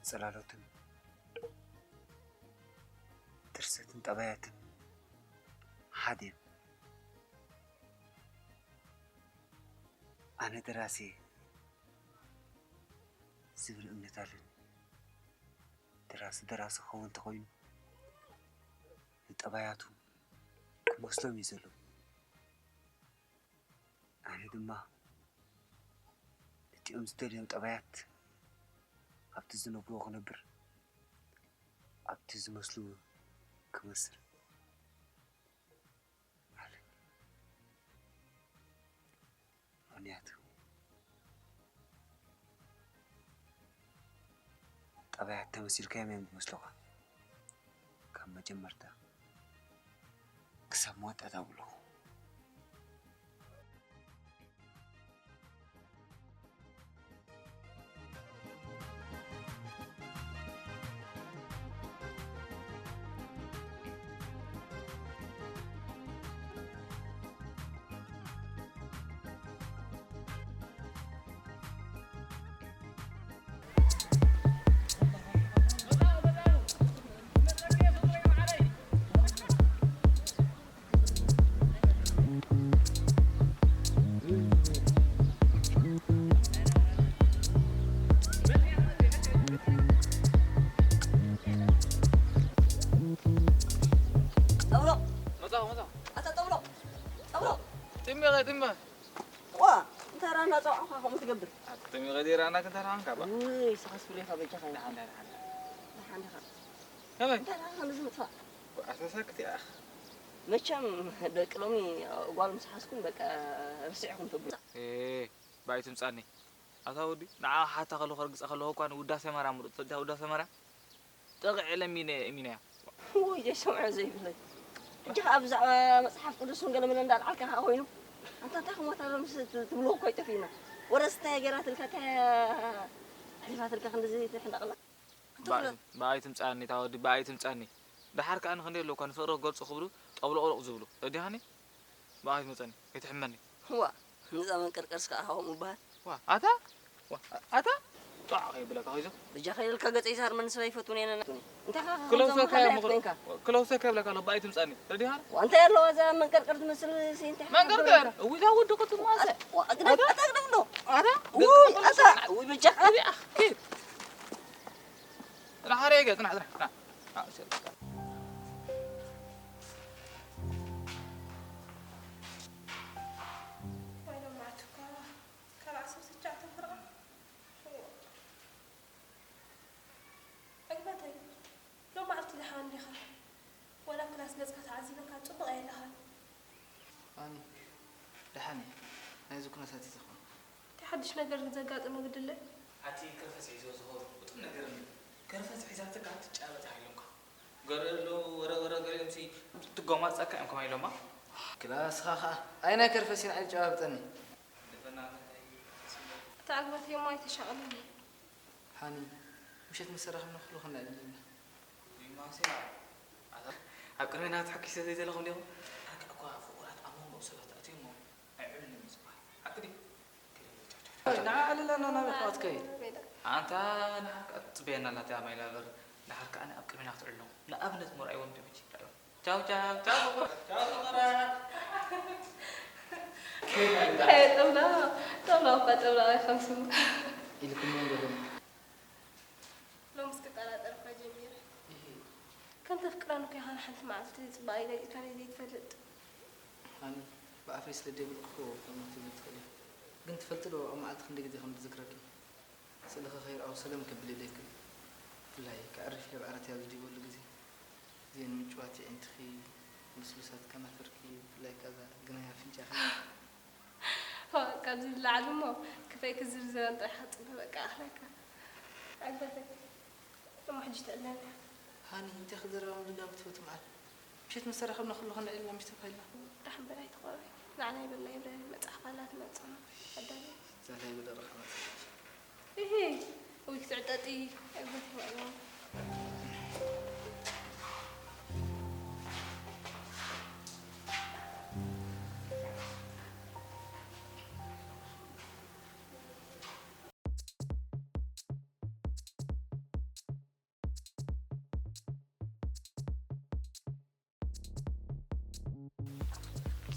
ጽላሎትን ድርሰትን ጠባያትን ሓደ እዮም። ኣነ ደራሲ ዝብል እምነት ኣለኒ። ደራሲ ደራሲ ክኸውን እንተኾይኑ ንጠባያቱ ክመስሎም እዩ ዘለዎ። ኣነ ድማ ነቲኦም ዝደልዮም ጠባያት ኣብቲ ዝነብርዎ ክነብር፣ ኣብቲ ዝመስሉ ክመስል ኣለኒ። ምኽንያቱ ጠባያት ተመሲልካዮም እዮም ዝመስሉኻ። ካብ መጀመርታ ክሳብ መወዳእታ ብለኹ። ጠብሎ! መጻኹ፣ መጻኹ። ኣታ ጠብሎ! ጠብሎ! ጥሜ፣ ጥሜ። ዋ! እንታይ ደኣ እናጸዋዕኹኻ ከምኡ ትገብር? ኣቲ ጥሜ፣ ዲራና ክንታ ደኣ ሓንካ ባ። ውይ፣ ንስኻስ ፍሬኻ በጃኻ ኢና። ደሓን፣ ደሓን፣ ደሓን። ደሓን ዲኻ? ከመይ? እንታይ ደኣ ከምዚ ምጥፋእ? ኣታ ሳክት ያኽ። መቸም ደቂ ሎሚ ጓል ምስ ሓዝኩም በቃ ርሲዕኹም ትብሉ። ኤ፣ ብኣይ ትምጻኒ። ኣታ ወዲ፣ ንዓኻ ሓታ ከለኹ ከርግጻ ከለኹ እኳ ንውዳሴ ማርያም ምሩጽ። ፈቲኻ ውዳሴ ማርያም? ጠቕዕ ኢለ ሚነ-፣ ሚነያ። ውይ፣ ዘይሰምዖ ዘይብለይ። እጃኻ ኣብ ብዛዕባ መጽሓፍ ቅዱስ እውን ገለ መለ እንዳልዓልካ ከኣ ኮይኑ። ኣንታ እንታይ ክሞት ኣሎ ምስ ት-፣ ትብልዎ እኮ ይጠፍእና። ወረስ እንታይ ገይራትልካ፣ እንታይ ኣሕሊፋትልካ ክንድዚ ትሕንዳቕላ? ብኣይ ትምጻኒ፣ እታ ወዲ ብኣይ ትምጻኒ። ደሓር ከኣ ንኽንደይ ኣለውኳ ንፍቕሪ ክገልጹ ክብሉ ጠብሎቕሎቕ ዝብሉ። ረዲኻኒ? ብኣይ ትምጻኒ፣ ከይትሕመኒ። ዋ፣ ነዛ መንቀርቀርስ ከኣ ከምኡ ምባል። ዋ፣ ኣታ? ዋ፣ ኣታ? ጧዕ ከይብለካ ኸይዞ። በጃኻ ኢልካ ገጸይ ዝሃርመኒ ሰብ ኣይፈቱን እየ፣ ነና። እንታይ ኸ ክለውሰካ ከምዞም እዮም ምኽሩ-፣ ሓላያት ኮይንካ? ክለውሰካ ይብለካ ኣሎ፣ ብኣይ ትምጻኒ። ረዲኻ? ዋ፣ እንታይ ኣለዋ እዛ መንቀርቀር ትመስል ሲ እንታይ መንቀርቀር? ሓብር? እዊ፣ እዛ ወዲ ክትማሰ። ዋ፣ ኣግደፍ፣ ኣታ። ኣታ ግደፍ እንዶ። ኣታ? ውይ፣ ኣታ። ውይ፣ በጃኻ። እዚኣ፣ ኪድ። ጽናሕ፣ ሓረይ ገ፣ ጽናሕ፣ ጽናሕ፣ ጽናሕ። ወይ ሎማዓንቲ እኳ ካብ ዓሰርተ ትሽዓተ ፍርቓ። እዎ። ዕግበተይ፣ ሎማዓንቲ ደሓን ዲኻ? ዋላ ክላስ ገጽካ ተዓዚበካ ጽቡቕ ኣየለኻን። ኣኒ፣ ደሓን እየ። ናይዚ ኩነታት እዩ ዝኾነ። እንታይ ሓድሽ ነገር ዘጋጠመ ግድለ? ኣቲ ከርፈስ ሒዞ ዝኸዱ ቁጥር ነገር እኒ ከርፈስ ሒዛትካ ትጫበጥ ሃይሎምካ። ገለ ኣሎ ወረ ወረ ገሊኦምሲ ትጎማፀካ እዮም ከማይ ኢሎማ። ክላስኻ ኸዓ ኣይ ናይ ከርፈስ ኢና ኣይትጨባብጠኒ። ደፈና እንታይ ከርፈስ ኢሎ? እቲ ኣግባተይ እሞ ኣይተሻቕለኒ። ሃኒ፣ ምሸት ምስ ሰራኸብና ኩሉ ክንዕልል ኢና። ዊማሴ፣ ኣታ ኣብ ቅድሜና ክትሕኪሰ ዘይደለኹም ዲኹም? ሓቂ እኳ ፍቑራት ኣብ መንጎ ሰባት ኣትዮም ኣይዕልልን እዩ ዝበሃል። ሓቂ ድዩ? ንዓ ዕልለና ናበይ ኸዓ ትከይድ? ኣንታ ንዓካ ትጽበየና ኣላ እታ ማይ ላቨር። ንዓካ ኣነ ኣብ ቅድሜና ክትዕልሎም። ንኣብነት ምርኣይዎም ድዩ ሕጂ? ቻው፣ ቻው፣ ቻው፣ ቻው፣ ቻው፣ ቻው። እንታይ ጥብላ? ጥብላ እኳ ጥብላ ኣይኸምስም። ኢልኩም እንዶ ሎሚ። ሎምስ ክጠራጠር እኳ ጀሚረ። እሂ። ከም ተፍቅረኒ እኮ ኢኻ ንሓንቲ መዓልቲ ጽባቐይ ገሊጽካለይ ዘይትፈልጥ። ሃኒ፣ ብኣፈይ ስለ ደይብልኩ እኮ ከምኡ ክትብል ትኽእል ኢኻ። ግን ትፈልጢ ዶ ኣብ መዓልቲ ክንደይ ግዜ ከም ዝዝክረኪ? ስእልኺ ከይረኣኹ ሰለም ከብል የብለይን። ብፍላይ ከዕርፍ ኢለ ብዓራት ኣብ ዝድይበሉ ግዜ፣ ግዜ ንምጭዋት የዒንትኺ ልስሉሳት ከናፍርኪ፣ ብፍላይ ከኣ እዛ ግናይ ኣፍንጫኺ። ዋ፣ ካብዚ ንላዕሊ እሞ ክፈይ ክዝርዝረን ጥራሕ ክጽበ በቃ ኣኽለካ። ኣግባተይ። እሞ ሕጂ ትዕለኒ። ሃኒ፣ እንታይ ክዘረባ ምድጋም ትፈቱ መዓል? ምሸት ምስ ተራኸብና ኩሉ ክንዕልና ምሽ ተባሂልና። ደሓን በል ኣይትኾረይ። ንዓና ይበልና ይብለኒ። መጽሓፍ ኣላ ትመጽእ። ኣዳሊ። እዛ ላይ በደረኻ መጽሓፍ። እሂ፣ ወይ ክትዕጠጢ፣ ዕግበት ይመልኦ።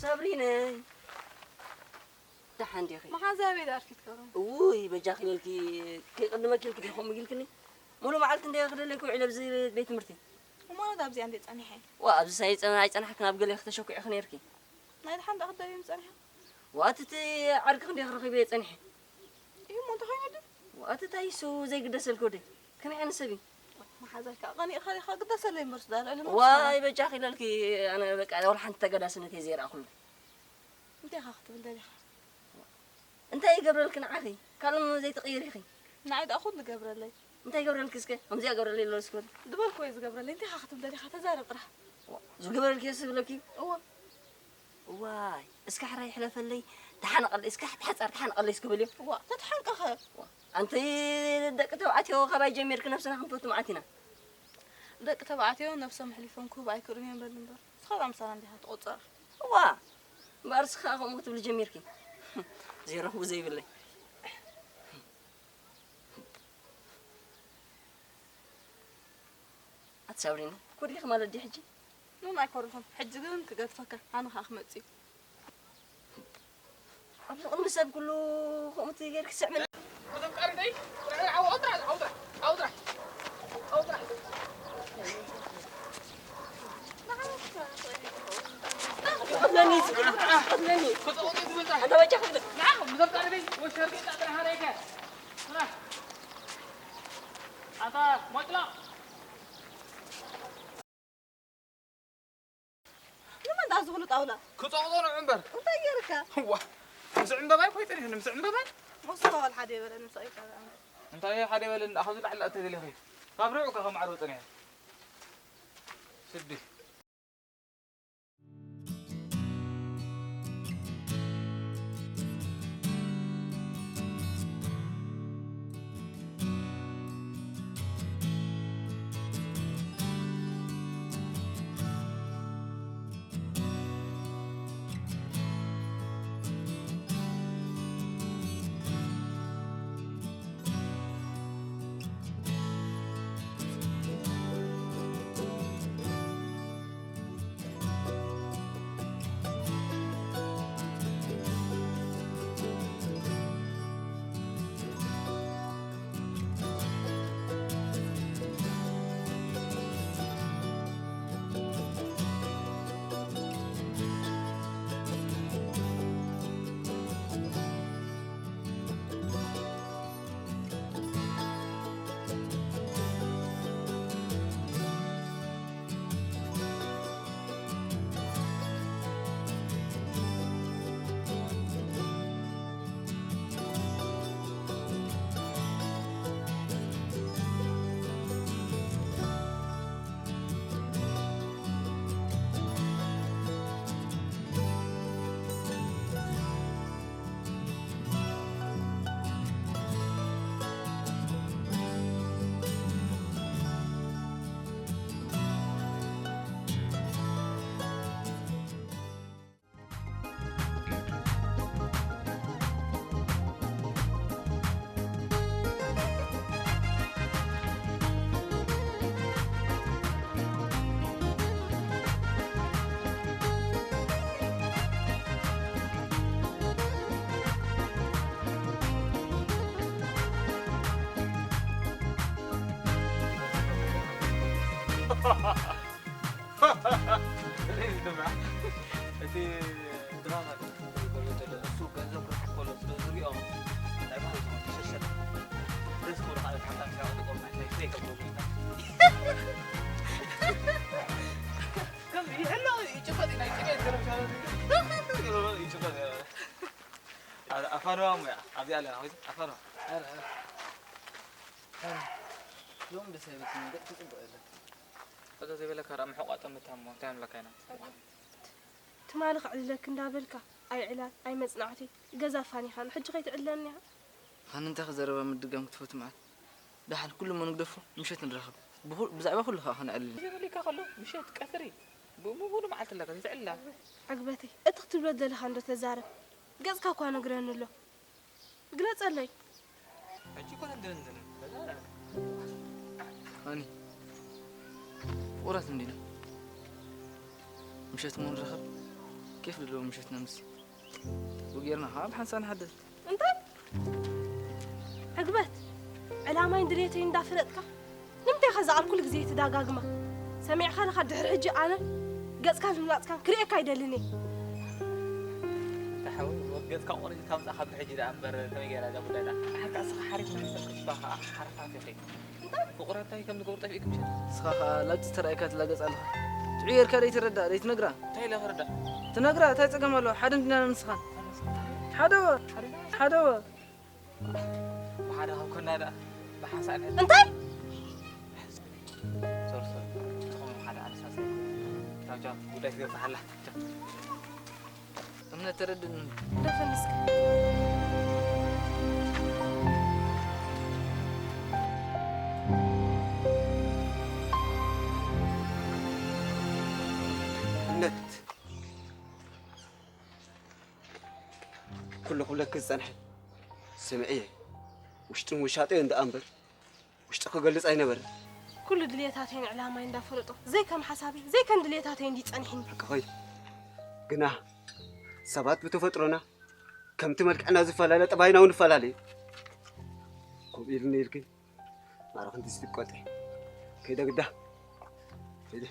ሳብሪነይ፣ ደሓን ዲኺ? መሓዛ ኣበይ ደኣ ኣርፊድካ ኸ? እውይ፣ በጃኺ በልኪ፣ ከይቅድመኪ ኢልኪ ዲኺ ከምኡ ኢልክኒ? ሙሉእ መዓልቲ እንደ ክደለይኪ ውዒለ ኣብዚ ቤት ትምህርቲ። እሞ ነታ ኣብዚኣ እንደ ጸኒሐ? ዋ፣ ኣብዚ ሳይ ጸና-፣ ኣይጸናሕክን፣ ኣብ ገለ ክተሸኩዕኺ ነይርኪ። ናይ ደሓን ደኣ ክትደልየኒ ጸኒሐ? ዋ፣ እቲ፣ እቲ ዓርክኺ እንደ ክረኺበ ጸኒሐ። እዩ እሞ እንታይ ኮይኑ ድዩ? ዋ፣ እቲ እንታይ እሱ ዘይግደሰልኪ ወደይ? ከመይ ዓይነት ሰብ እዩ? መሓዛይ ከዓ ቀኒእካ ዲኻ? ግደሰለይ እምበር ስዳ ልዕሊ ነብስኻ። ዋይ፣ በጃኺ ኢለልኪ፣ ኣነ በቃ ወላ ሓንቲ ተገዳስነት እየ ዘይረኣኹሉ። እንታይ ኢኻ ክትብል ደሊኻ? እንታይ ይገብረልኪ ንዓኺ? ካልእ ዘይትቕይሪ ኢኺ። ንዓይ ደኣ ኩሉ ገብረለይ። እንታይ ይገብረልኪ እስከ? ከምዚኣ ገብረለይ ኣሎ እስከ በል። ዝበልክዎ እዩ ዝገብረለይ። እንታይ ኢኻ ክትብል ደሊኻ? ተዛረብ ጥራሕ። ዋ፣ ዝገበረልኪ እየ ዝብለኪ? እወ። ዋይ፣ እስከ ሕራይ ይሕለፈለይ። ተሓነቐለይ፣ እስከ ብሓጻር ተሓነቐለይ እስከ በልዮ። ዋ፣ ተተሓንቀኸ? ዋ፣ ኣንቲ ደቂ ተባዕትዮ ካባይ ጀሚርኪ ነብስና ክንፈቱ መዓት ኢና። ደቂ ተባዕትዮ ነብሶም ኣሕሊፎም ክህቡ ኣይክእሉን እዮም በል እምበር። ንስኻ ደኣ ምሳና እንዲኻ ትቑጸር። ዋ፣ እምበኣር እስኻ ከምኡ ክትብሊ ጀሚርኪ። ዘይረኽቡ ዘይብለይ። ኣቲ ሳብሪና፣ ኮሪኺ ማለት ድዩ ሕጂ? ኖን ኣይኮርኹን። ሕጂ ግን ክገድፈካ፣ ኣነ ኸኣ ክመጽእ እዩ። ኣብዚ ቅድሚ ሰብ ኩሉ ከምኡ ትገይር ክስዕመኒ። እዞም ቃሪተይ፣ ጥራሕ፣ ዓው፣ ዓው፣ ጥራሕ፣ ዓው፣ ጥራሕ፣ ዓው፣ ጥራሕ፣ ዓው፣ ጥራሕ። ቀትለኒ፣ ቀትለኒ። ክጥቕጡ ትብል ጥራሕ። ኣንታ በጃ ክብለ። ንዓ፣ እዞም ቃሪተይ፣ ወሸርቂ ጥራሕ፣ ጥራሕ፣ ጥራሕ። ኣታ ሞጭላ። ንመን ደኣ ዝኹሉ ጣውላ? ክጸቕጦ ንዑ እምበር። እንታይ ገይርካ? ዋ፣ ምስ ዕምበባይ ኮይጠ ምስ ዕምበባይ? መስተዋል ሓደ ይበለኒ፣ ምስ ኣይጠራም። እንታይ ሓደ ይበለኒ? ካብዚ ላዕሊ ኣተ ደሊኺ። ካብ ርዑ ከ ከም ዓርቢ ጸኒሐ። ስዲ። እቲ ድራማ ዘሎ እሱ ገንዘብ ክረክብ ከሎ ስለ ዝሪኦም ናይ ባህሪ ዝኾነ ተሸሸጠ። ደስ ክብሉ ካልኦት ሓምሳ ሺሕ ኣውጥኦም ናይ ሻይ ሻይ ከብሎም ኢልካ። ከምዚ ይሕሎ ይጭፈጥ ናይ ጭቤት ገረብ ሻሎ ይጭፈጥ። ኣፋንዋ ሙያ ኣብዚኣ ኣለና፣ ሆይቱ ኣፋንዋ። ሎሚ ደስ ኣይበልክን፣ ገጽ ክጽብቕ የለን። እዛ ዘይበለካ ደኣ ምሕቋጦ ምታሞ እንታይ ኣምላካ ኢና? ትማሊ ክዕልለኪ እንዳበልካ፣ ኣይ ዕላል፣ ኣይ መጽናዕቲ፣ ገዛ ፋኒኻን፣ ሕጂ ከይትዕልለኒ ኢኻ? ሃኒ እንታይ ክዘረባ ምድጋም ክትፈቱ መዓት? ደሓን ኩሉ እሞ ንግደፎ፣ ምሸት ንራኸብ። ብኹ-፣ ብዛዕባ ኩሉ ከኣ ክነዕልል። ዘይበለካ ከሎ፣ ምሸት፣ ቀትሪ፣ ብሙሉ መዓልቲ ኣለካ፣ ዘይትዕልላ። ዓግበተይ፣ እቲ ክትብሎ ዘለኻ እንዶ ተዛረብ። ገጽካ እኳ ነግረኒ ኣሎ። ግለጸለይ። ሕጂ እኮ ተንደንደን። ሃኒ፣ ፍቑራት እንዲና። ምሸት እሞ ንራኸብ። ኬፍ ልደው ምሸትና ምስ ብጌርና ካብ ሓንሳብ ንሓድር። እንታይ ዕግበት? ዕላማይን ድሌተይን እንዳፈለጥካ ንምንታይ ኢኻ ዝኣል ኩሉ ግዜ ትደጋግማ? ሰሚዕካ ዲኻ ድሕሪ ሕጂ ኣነ ገጽካ ዝምላጽካን ክርእየካ ኣይደልን እየ። ተሓው ገጽካ ቆሪጽ ካብ ጻኻ ብሕጂ ደኣ እምበር ከመይ ገይራ እዛ ጉዳይ ደኣ ሓርካ እስኻ ሓሪፍ መምሰል ክትባ ኸኣ ሓርፋፍ ኢኺ። እንታይ? ፍቕረታይ ከም ዝገብሩ ጠፊእኩም ሸ? ንስኻ ኸኣ ላግጺ ተራእይካ ትላገጽ ኣለኻ። ትዕየርካ ደይትረዳ ደይትነግራ? እንታይ ኢለ ክርዳ? ትነግራ እንታይ ጸገም ኣለዎ? ሓደ እንዲና ንስኻን። ሓደወ ሓደወ። ብሓደ ካብ ኮና ደኣ ብሓንሳእ ንሕዝ። እንታይ? ሶሪ ሶሪ። ትኾኑ ሓደ ኣነሳሳይ። ቻው ቻው። ጉዳይ ትገጽሓላ። ቻው። እምነት ተረድእኒ። ደፈን እስከ። እምነት። ኩሉ ክብለኪ ዝጸንሐ ስምዕየ። ውሽጥን ውሻጠዮን ደኣ እምበር ውሽጢ ክገልጽ ኣይነበረን። ኩሉ ድልየታተይን ዕላማይ እንዳፈለጦ ዘይከም ሓሳበይ ዘይከም ድልየታተይ እንዲ ጸኒሕኒ። ሓቂ ኾይ ግና ሰባት ብተፈጥሮና ከምቲ መልክዕና ዝፈላለ ጠባይና እውን ይፈላለ እዩ። ከምኡ ኢልኒ ኢልኪ ማዕረ ክንዲ ዝትቆጢ ከይደ ግዳ ከይደ።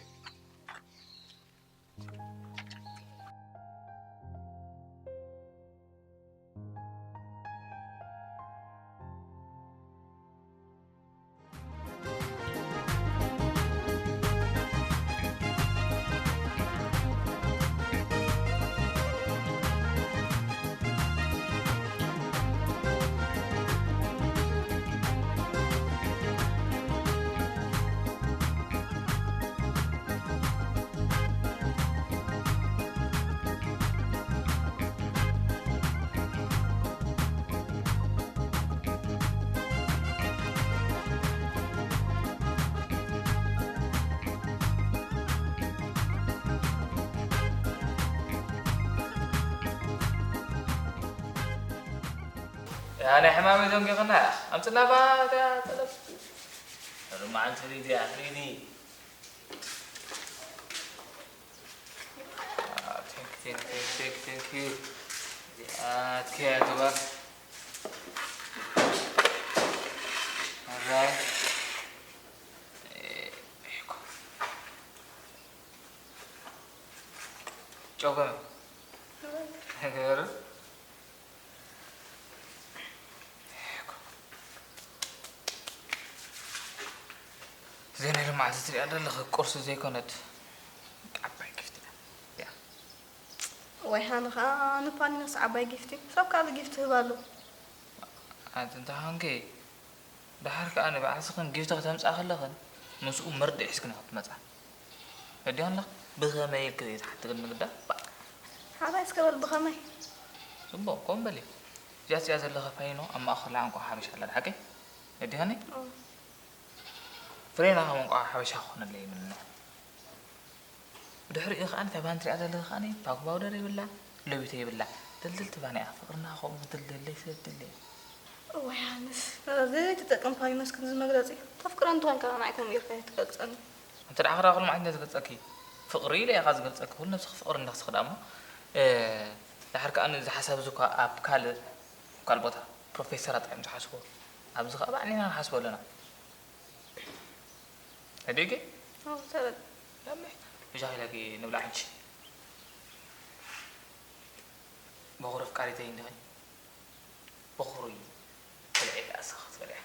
ያ ናይ ሕማመይ ደንጊኽና ኣምፅና ባ እያ ጠለብ። ሎማዓንቲ ሪድያ ሪዲ። Thank you, thank you, thank you, thank you. እዚኣትኪ እያ ግበር። Alright. ጨው ከመይ? ገይሩ። ዜና ሎማዓንቲ ትሪኣ ዘለኺ ቁርሲ ዘይኮነት ዓባይ ጊፍቲ እያ። ወይ ሃኒ ኸኣ ንፋኒኖስ ዓባይ ጊፍቲ፣ ሰብ ካልእ ጊፍቲ ህብ ኣሎ። ኣንቲ እንታይ ኾንኪ? ደሓር ከኣ ንባዕልስኽን ጊፍቲ ከተምጽኣ ከለኽን ምስኡ መርድእ ሒዝክን ኢኺ ክትመጻ። ወዲኽን ኣለኽ? ብኸመይ ኢልኪ ዘይትሓቲ ግን ንግዳ? ባእ። ሓራይ እስከ በል ብኸመይ? ጽቡቕ፣ ከምኡ በሊ። እዚኣ እዚኣ ዘለኻ ፋይኖ ኣብ ማእኸላ እንቋቑሖ ሓበሻ ኣላ፣ ሓቀይ? ወዲኽኒ? እወ። ፍሬና ካብ እንቋቑሖ ሓበሻ ክኾነለይ ይምነ። ብድሕሪኡ ከኣ እታ ባን ትሪኣ ዘለኺ ከኣ ፓክ ፓውደር የብላ፣ ሎቢቶ የብላ። ድልድልቲ ባን እያ። ፍቕርና ከምኡ ድልድለይ ሰብ ድልድል እያ። እዋይ ሃንስ፣ ዘይትጠቅም ፋይኖስ ክንዚ መግለጺ። ተፍቅረኒ እንተኾንካ ንዓይ ከምኡ ጌርካ ኣይትገልጸኒ። እንተ ደኣ ክራኸሉ ማለት እንደ ዝገልጸኪ፣ ፍቕሪ ኢለ ኢኻ ዝገልጸኪ። ኩሉ ነብስኺ ፍቕሪ እንዳኽስኺ ደኣ እሞ፣ እ፣ ድሓር ከኣ እዚ ሓሳብ እዚ እኳ ኣብ ካልእ፣ ኣብ ካልእ ቦታ ፕሮፌሰራት እዮም ዝሓስቡ። ኣብዚ ከኣ ባዕልና ንሓስቦ ኣለና። ኣዴጌ? ኣዎ፣ ሰላም። ለምሕ። ብሻሂ ላኪ ንብላ ሕጂ። በኹሪ ኣፍቃሪተይ እንዲኺ? በኹሪ በልዒ ከኣ እስኺ ክትበልዒ።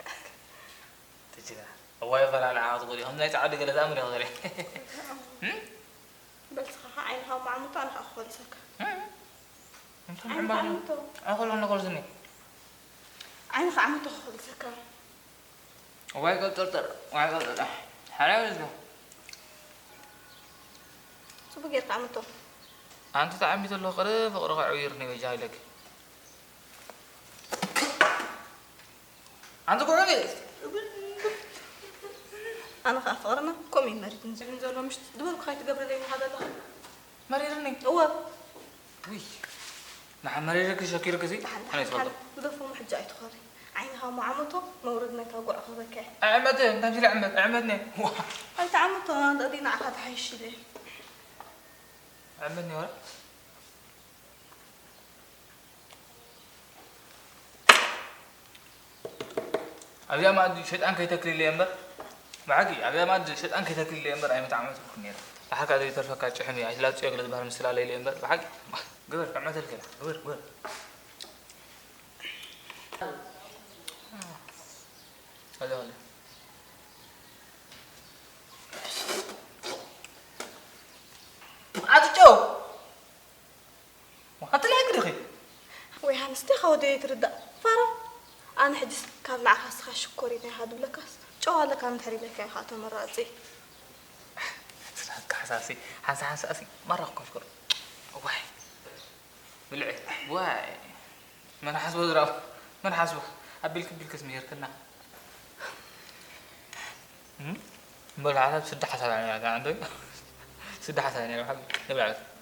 ትጅጋ። እዋይ፣ ኣበላልዓ ትኽእሊ። ከም ናይ ጻዕዱ ገለ ዝኣምር ኢኺ ትበልዒ። እም? በል እስኻ ዓይንኻ ኣማዕሙቶ፣ ኣነ ኸኣ ክኾልሰካ። እም? እንታይ ዓይንኻ ምዕማር? ኣዕምቶ። ኣይኮነን ነገር ዝኒ። ዓይንኻ ኣዕምቶ ክኾልሰካ። ዋይ ቀብጠርጠር፣ ዋይ ቀብጠርጠር። ሓራይ ወለዶ። ጽቡቅ ጌርካ ኣምቶ። ኣንቲ ተዓሚቱ ኣሎ፣ ቅረ ፍቅሪ ከዕብይርኒ በጃ ኢለኪ። ኣንቲ ጉዕኒ። ኣነ ከኣ ፍቅርና ከምኡ እዩ መሪርኒ ዝብል ዘሎ፣ ምሽ ዝበልኩ ከይትገብርለይ ምዃን ኣለኻ። መሪርኒ? እወ። ውይ፣ ንሓመሪርኪ ሸኪርኪ ሲ? ደሓን፣ ኣነ ደሓን፣ ይፈልጦ። ደሓን። ግደፎ፣ ሕጂ ኣይትኾሪ። ዓይንኻ እሞ ዓመቶ፣ መውረድ ናይታ ጉዕ ክህበካ እየ። ኣዕመት፣ እንታይ ኢለ ኣዕመት? ኣዕመት ነ? ዋ። ኣይትዓመቶ፣ ንዓኻ ትሓይሽ ኢለ። ኣዕመት ነ ወረ? ኣብዚኣ መኣዲ ሸጣን ከይተክልለ እምበር፣ ብሓቂ ኣብዚኣ መኣዲ ሸጣን ከይተክልለ እምበር ኣይመጣዕመጥኩን ነይረ። ብሓቂ ዘይተርፈካ ጭሕሚ ኣይትላጽዮ ገለ ዝበሃል ምስላ ለይለ እምበር፣ ብሓቂ ግበር፣ ክዕመተልካ ኢላ፣ ግበር፣ ግበር። ኣለ፣ ኣለ። ኣትጨው! ኣትለይ ግድኺ። ወይ ሃንስ፣ እንታይ ካብ ወደይ ትርዳእ? ፋራ። ኣነ ሕጅስ ካብ ንዓኻ እስኻ ሽኮሪና ኢኻ ድብለካስ፣ ጨዋ ኣለካ እንድሕር ኢለካ ኢኻ ተመራጺ። ሓንሳ ሓንሳሲ፣ ሓንሳ ሓንሳሲ፣ ማራ ክኮፍክር። ዋይ። ብልዒ። ዋይ። መን ሓስቦ ዝረኣኹ? መን ሓስቦ? ኣቢልክ ቢልክስ ምሄርክና። እም? እምበል ሓሳብ ስዲ ሓሳብ ኣነ፣ ኣንተ? ስዲ ሓሳብ ኣነ፣ ሓቢ። ንብላ።